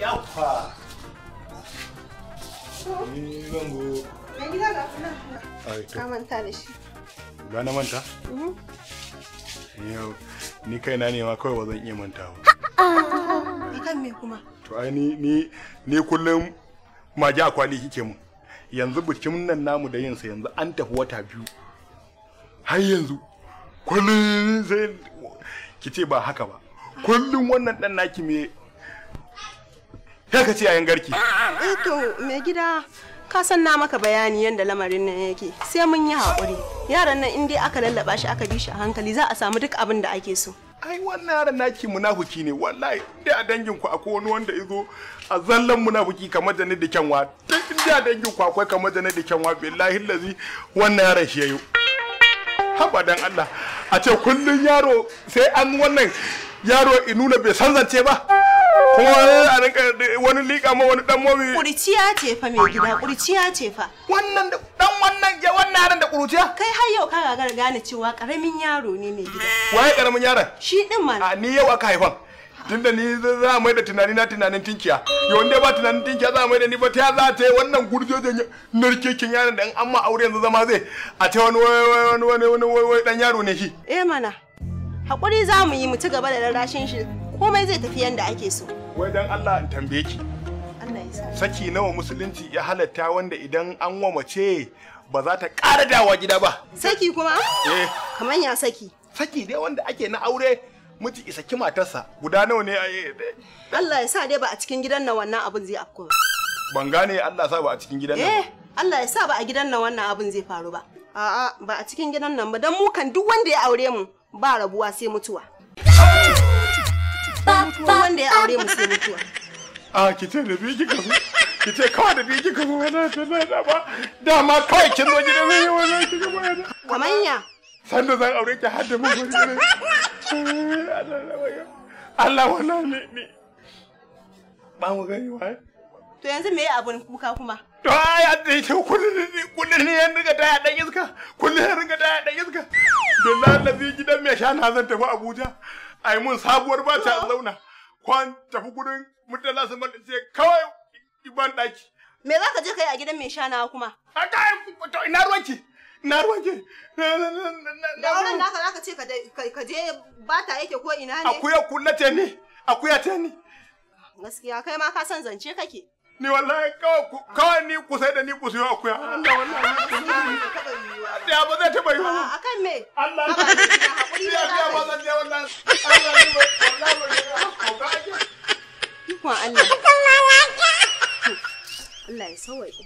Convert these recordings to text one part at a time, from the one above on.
Yawwa. Ni zango. Mai gida ga kuna. Ka manta da shi. Ga na manta? Yau ni kaina ne ma kawai ba zan iya manta ba. Akan me kuma? To ai ni kullum maji a kwali kike mun. Yanzu bikin nan namu da yin sa yanzu an tafi wata 2. Har yanzu kullum sai kice ba haka ba. Kullum wannan dan naki me kai ka ce yayin garki. Eh to mai gida ka san na maka bayani yanda lamarin nan yake. Sai mun yi hakuri. Yaran nan in dai aka lallaba shi aka bi shi a hankali za a samu duk abin da ake so. Ai wannan yaran naki munafiki ne wallahi. Dai a dangin ku akwai wani wanda izo a zallan munafiki kamar da ni da kyanwa. Duk dai a dangin ku akwai kamar da ni da kyanwa billahi lazi wannan yaran shi yayo. Haba dan Allah a ce kullun yaro sai an wannan yaro inuna bai san zance ba. Kuma a rinka wani liƙa ma wani dan momi. Kuriciya ce fa mai gida, kuriciya ce fa. Wannan dan wannan ya wannan yaron da kuruciya? Kai har yau ka gagara gane cewa karamin yaro ne mai gida. Waye karamin yaron? Shi din mana. A ni yau aka haifan. Tunda ni za a mai da tunani na tunanin tinkiya. Yau wanda ba tunanin tinkiya za a mai da ni ba ta za ta yi wannan gurjojen narkekin yaron da in an ma aure yanzu zama zai a ce wani wani wani wani dan yaro ne shi. Eh mana. Hakuri za mu yi mu ci gaba da rarrashin shi. Komai zai tafi yanda ake so. Wai dan Allah in tambaye ki. Allah ya sa. Saki nawa musulunci ya halatta wanda idan an wa mace ba za ta ƙara dawa gida ba. Saki kuma? Eh. Kaman ya saki? Saki dai wanda ake na aure miji isa saki matarsa. Guda nawa ne? Allah ya sa dai ba a cikin gidan nan wannan abun zai afko ba. Ban gane Allah sa ba a cikin gidan nan. Eh, Allah ya sa ba a gidan nan wannan abun zai faru ba. A'a, ba a cikin gidan nan ba dan mu kan duk wanda ya aure mu ba rabuwa sai mutuwa. Duk wanda ya aure mu sai mutuwa. A ki ce da biyu kika zo. Ki ce kawai da biyu kika zo wannan ta ba. Dama kawai kin zo gidan zai yi wannan kika ba. Kamanya. Sanda zan aure ki har da mu guri. Allah wallahi ni. Ba mu gani wai. To yanzu me abun kuka kuma? To ai an ce kullun ne yan riga taya dan iska. Kullun yan riga taya dan iska. Billahi lazi gidan mai shana zan tafi Abuja. Ai mun sabuwar ba ta zauna. Kwan tafi gurin mutala su mal ce kawai iban daki. Me za ka je kai a gidan mai shana kuma? A kai to ina ruwanki? Ina ruwanki? Da auren naka zaka ce ka je ba ta yake ko ina ne? Akuya kullace ne. Akuya ce ne. Gaskiya kai ma ka san zance kake. Ni wallahi kawai ni kusa da ni kusa akuya. Allah wallahi. Ya ba zai taba yiwa. Akan me? Allah. Ya ya ba zan je wallahi. Allah ni ba wallahi. Ikon Allah. Allah ya sauwaƙe.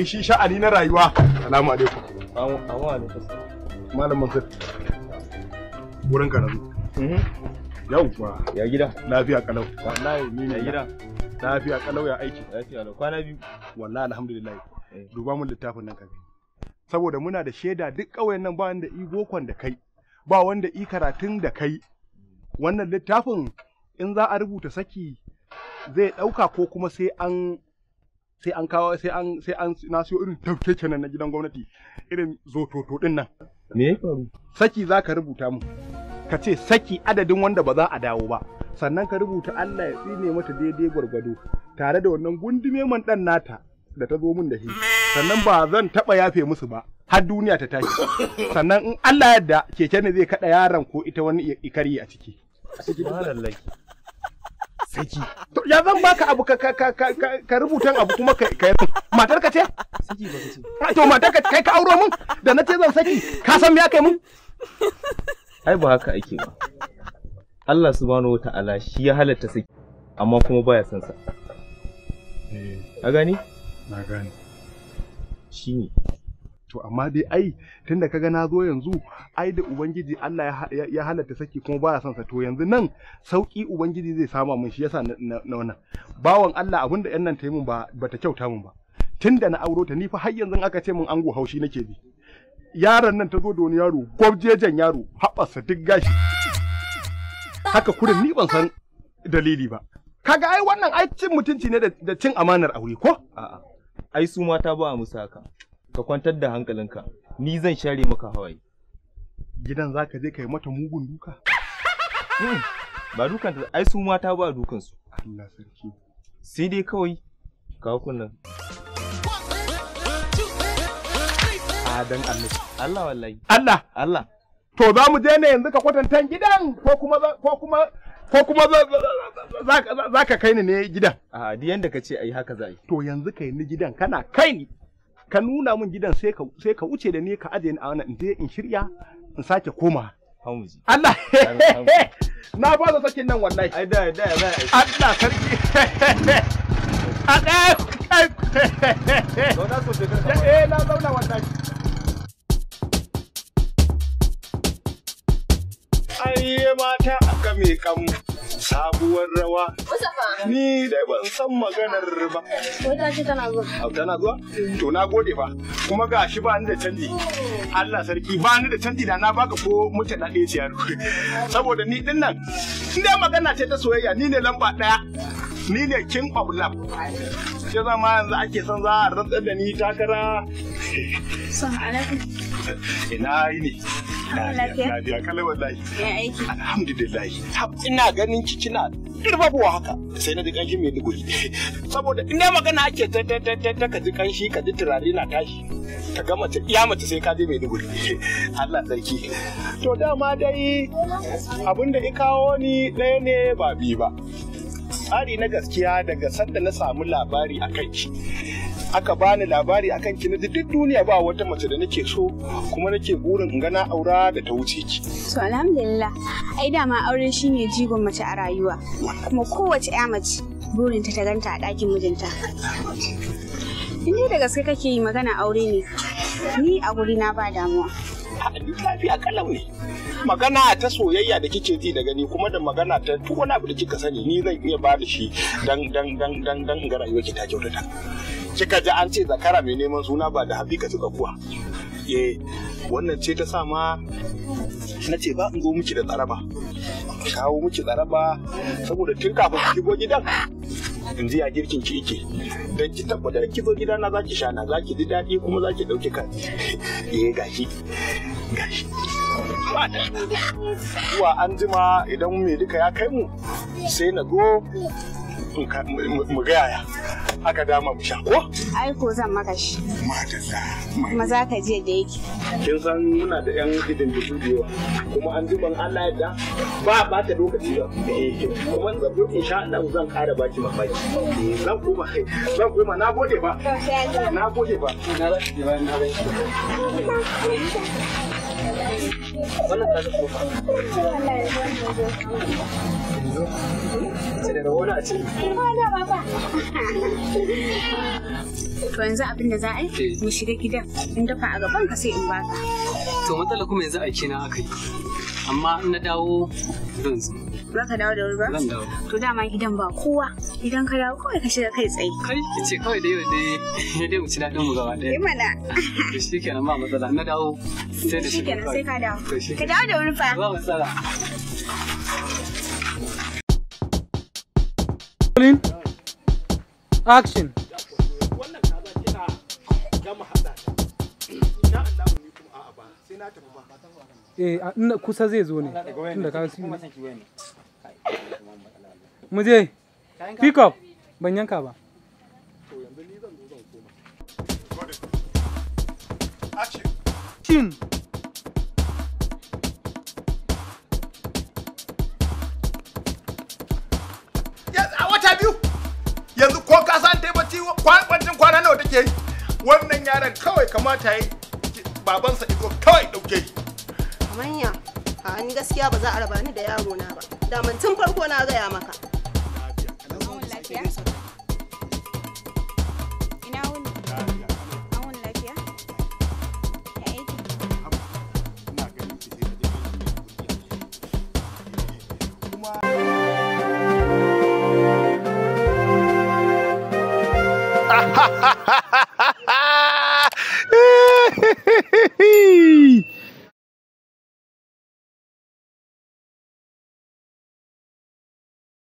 Shi sha'ani na rayuwa. Salamu alaikum. Amu alaikum. Malam Mansur. Wurin ka nazo. Yauwa. Ya gida? Lafiya kalau. Wallahi ni ne Ya gida? Lafiya kalau ya aiki. Lafiya lau. Kwana biyu. Wallahi alhamdulillah. Duba mun littafin nan ka gani. Saboda muna da shaida duk ƙauyen nan ba wanda i bokon da kai, ba wanda i karatun da kai. Wannan littafin in za a rubuta saki zai ɗauka ko kuma sai an kawo sai an na siyo irin tafkeke nan na gidan gwamnati irin zototo din nan. Me ya faru? Saki za ka rubuta mu. Ka ce saki adadin wanda ba za a dawo ba. Sannan ka rubuta Allah ya tsine mata daidai gwargwado tare da wannan gundume man dan nata da ta zo min da shi. Sannan ba zan taba yafe musu ba har duniya ta tashi. Sannan in Allah yadda keke ne zai kada yaron ko ita wani ikari a ciki. Subhanallahi. Saki. To ya zan baka abu ka ka rubutan abu kuma ka matar ka ce? Saki ba ka ce. To matar ka kai ka auro mun da na ce zan saki ka san me aka yi mun? Ai ba haka ake ba. Allah subhanahu wata'ala shi ya halatta saki amma kuma baya son sa. Eh, Ka gani? na gane. Shi ne. To amma dai ai tunda kaga na zo yanzu ai da ubangiji Allah ya halatta saki kuma baya son sa to yanzu nan sauki ubangiji zai sama mun shi yasa na wannan bawan Allah abinda yan nan ta yi mun ba bata kyauta mun ba tunda na auro ta ni fa har yanzu aka ce mun ango haushi nake ji yaron nan ta zo da wani yaro gwabjejen yaro haɓarsa duk gashi haka kurin ni ban san dalili ba. Kaga ai wannan ai cin mutunci ne da cin amanar aure ko? A'a. Ai su mata ba a musu haka. Ka kwantar da hankalinka. Ni zan share maka hawaye. Gidan zaka je kai mata mugun duka? Ba dukan ta, ai su mata ba dukan su. Allah sarki. Sai dai kawai kawo kunnan. Adan Allah. Allah wallahi. Allah. Allah. To za mu je ne yanzu ka kwatanta gidan ko kuma za ka kai ni ne gidan? A duk yanda ka ce ai haka za a yi. To yanzu kai ni gidan, kana kai ni ka nuna min gidan, sai ka wuce da ni ka aje ni a wannan, in je in shirya in sake koma. Hamuji. Allah. Na ba za sakin nan wallahi. Ai da da za a yi. Allah sarki. A ɗaya. Zauna sosai kar ka. Eh na zauna wallahi. Ai mata aka mai kam sabuwar rawa. Ni dai ban san maganar ba. Wata ce tana zuwa. Au tana zuwa? To na gode fa. Kuma ga shi ba ni da canji. Allah sarki ba ni da canji, da na baka ko mutum na ɗaya ce yaro. Saboda ni din nan in dai magana ce ta soyayya ni ne lamba ɗaya. Ni ne king of love. Sai zama yanzu ake son za a rantsar da ni takara. Assalamu alaikum. Ina yi ne. Lafiya. Lafiya kalau wallahi. Ya aiki. Alhamdulillah. Ina ganin ki kina dirbabuwa haka sai na ji kanshin Maiduguri. Saboda ina magana ake ta ta ta ta ka ji kanshi, ka ji turare na tashi. Ka ga mace iya mace sai ka je Maiduguri. Allah sarki. To dama dai abin da ya kawo ni ɗaya ne ba biyu ba. Tsari na gaskiya daga sanda na samu labari a kanki. Aka bani labari akan ki na duk duniya ba wata mace da nake so kuma nake burin in ga na aura da ta wuce ki. To alhamdulillah, ai dama aure shine jigon mace a rayuwa. Kuma kowace ƴa mace burinta ta ganta a ɗakin mijinta. In dai da gaske kake yi magana aure ne, ni a guri na ba damuwa. A duk lafiya kalau ne. Magana ta soyayya da kike ji da gani kuma da magana ta duk wani abu da kika sani ni zan iya ba da shi dan dan dan dan dan in ga rayuwarki ta kyautata. Kika ji an ce zakara mai neman suna ba da habi ka tuka kuwa. Eh wannan ce ta sa ma na ce ba in zo miki da tsaraba. Kawo miki tsaraba saboda tun kafin ki shigo gidan in ji ya girkin ki yake. Dan ki tabbatar ki zo gidana za ki sha na za ki ji daɗi kuma za ki ɗauki kaji. Eh gashi gashi. Zuwa an jima idan mai duka ya kai mu sai na zo mu ga yaya aka dama mu sha ko? Ai ko zan maka shi. Madalla. Kuma za ka je da yake. Kin san muna da yan hidindimu da yawa kuma an jiban Allah yadda ba ba ta lokaci ba. Kuma zan zo insha Allah zan ƙara baki mamaki. Zan koma zan koma na gode ba. Na gode ba. Na za ki bayan na bai. Wannan ta zo ba. Ce da wani a ciki. To yanzu abin da za a yi, mu shiga gidan in dafa a gaban ka sai in baka. To matsala kuma yanzu aiki na aka yi. Amma in na dawo zan zo. Za ka dawo da wuri ba? Zan dawo. To dama gidan ba kowa. Idan ka dawo kawai ka shiga kai tsaye. Kai ki ce kawai da yau dai dai mu ci daɗin mu gaba ɗaya. Yi mana. To shikenan ba matsala. Na dawo sai da shi. Shikenan sai ka dawo. To shikenan. Ka dawo da wuri fa. Ba matsala. Action. Wannan kaza kina gama haɗa ta. Ina Allah ni kuma a'a ba sai na tafi ba. Eh, kusa zai zo ne. Tunda ka su. Mu je. Pick up. Ban yanka ba. To yanzu ni zan zo zan koma. Action. Shin. A wata biyu. Yanzu ko ka san tai bacci kwancin kwana nawa take yi? Wannan yaron kawai kamata yayi babansa izo kawai dauke shi. Manya, a ni gaskiya ba za a raba ni da yaro na ba. Daman tun farko na gaya maka. Lafiya? Ina wuni? An wuni lafiya? Ya aiki? Ina ganin ki sai ka je kuma